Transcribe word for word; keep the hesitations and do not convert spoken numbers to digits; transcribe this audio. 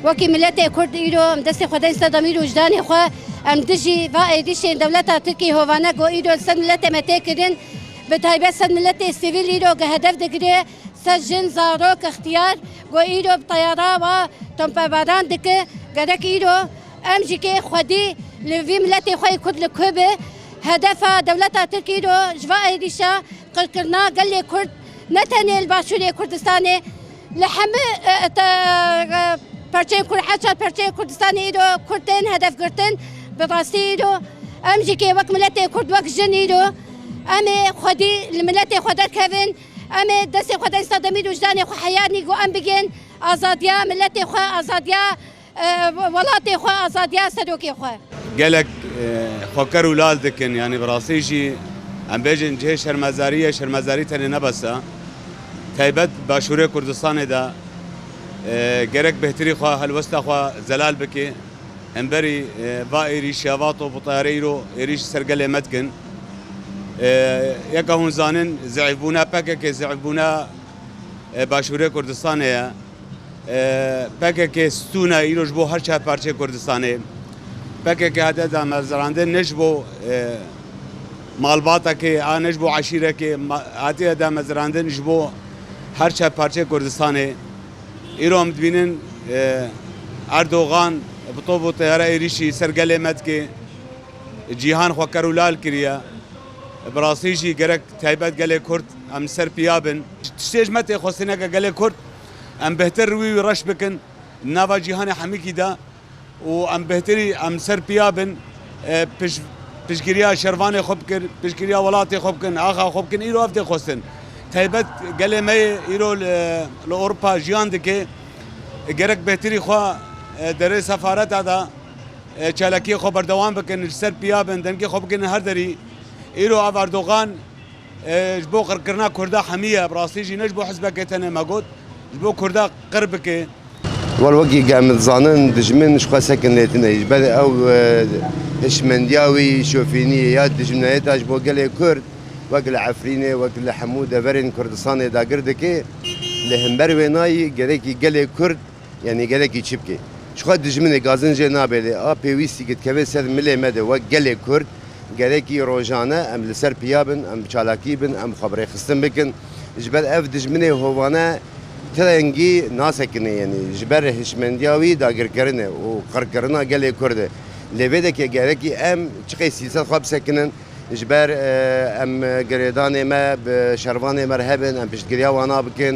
Wekî miletê Kurd îro em destê xwe deyn ser demîr û wijdanê xwe, em dijî va êrîşên dewleta Tirkiyê hovane ku îro li ser miletê me tê kirin, bi taybet ser miletê sivîl îro ku hedef digire, ser jin, zarok, ixtiyar, ku îro bi teyara wa tomperbaran dike, gerek îro em jî kê xwedî li vî miletê xwe yê Kurd li ku be. Hedefa dewleta Tirk îro ji va êrîşa qirkirina gelê Kurd, ne tenê li Başûrê Kurdistanê, li hemû, e, te, e, perçeyên Kurd, her çar perçeyên Kurdistanê îro Kurd tên hedef girtin. Bi rastî îro em jî kê wek miletê Kurd, wek jin îro em ê xwedî li miletê xwe derkevin. Em ê destê xwe deyn ser demîr û wijdanê xwe heya nî ku em bigên azadiya miletê xwe, azadiya, e, welatê xwe, azadiya serokê xwe. Gelek, e, xwe ker û lal dikin, yanî bi rastî jî em bêjin cihê şermezarî ye, şermezarî tenê ne bes e. Taybet Başûrê Kurdistanê de, e, gerek bêhtirî xwe, helwesta xwe zelal bike. Hemberî, e, va êrîşa, va top û teyare îro êrîş ser gelê me dikin. E, yeka hûn zanin, zeîfbûna P K K, zeîfbûna, e, Başûrê Kurdistanê ye. E, P K K stûn e îro ji bo her çar parçeyê Kurdistanê. P K K hate damezrandin ne ji bo, e, malbatekê, a ne ji bo eşîrekê, ma-, hatiye damezrandin ji bo her çar parçeyê Kurdistanê. Îro em dibînin, e, Erdogan bi top û teyare êrîşî ser gelê me dike. Cîhan xwe ker û lal kiriye. Bi rastî jî gerek taybet gelê Kurd em li ser piya bin. Tiştê ji me tê xwestineke gelê Kurd, em bêhtir wî wî reş bikin nava cîhanê hemikî de. Û em bêhtirî em ser piya bin, e, pişt-, piştgiriya şervanê xwe bikin, piştgiriya welatê xwe bikin, axa xwe bikin, îro ev tê xwestin. Taybet gelê me yê îro li, li Ewropa jiyan dike, gerek bêhtirî xwe, e, derê sefareta de, e, çalakiyê xwe berdewam bikin, li ser piya bin, dengê xwe bikin her derî. Îro ev Erdogan, e, ji bo qirkirina Kurda hemî ye, bi rastî jî ne ji bo hizbekê tenê me got, ji bo Kurda qir bike. Wal wekî ku em dizanin, dijmin ji xwe sekinê tune. Ji ber ew, e, hişmendiya wî, şofîniyê ya dijminayeta ji bo gelê Kurd, wek li Efrînê, wek li hemû deverên Kurdistanê dagir dike, li hember wê nayî gerekî gelê Kurd, yanî gerekî çi bike? Ji xwe dijminê gazin jê nabe lê a pêwîstî ku dikeve ser milê me de wek gelê Kurd, gerekî rojane em li ser piya bin, em bi çalakî bin, em xwe bi rêxistin bikin. Ji ber ev dijminê hovane tirengî nasekine, yanî ji ber hişmendiya wî dagirkirine û qirkirina gelê Kurd e. Lê vê deke gerekî em çiqey sîset xwe bisekinin, ji ber, e, em girêdanê me bi şervanê me re hebin, em piştgiriya wana bikin.